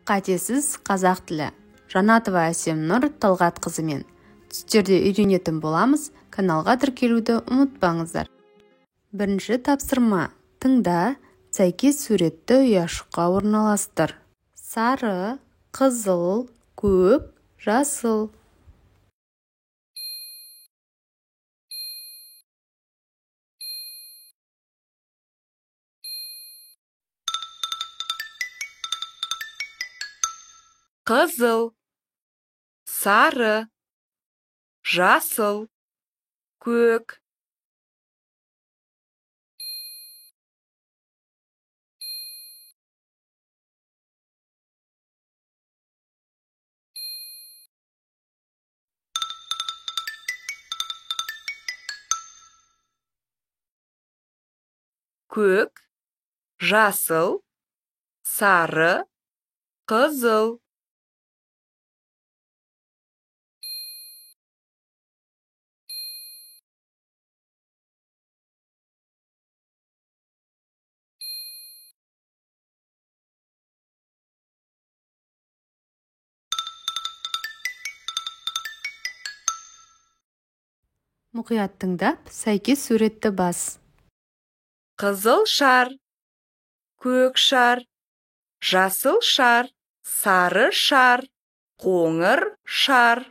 Қатесіз қазақ тілі. Жанатова Әсемнұр Талғатқызымен. Түстерде үйренетін боламыз. Каналға тіркелуді ұмытпаңыздар. Бірінші тапсырма. Тыңда, сәйкес суретті ұяшыққа орналастыр. Сары, қызыл, көк, жасыл. Қызыл, сары, жасыл, көк. Көк, жасыл, сары, қызыл. Мұқият тыңдап, сәйкес суретті бас. Қызыл шар, көк шар, жасыл шар, сары шар, қоңыр шар.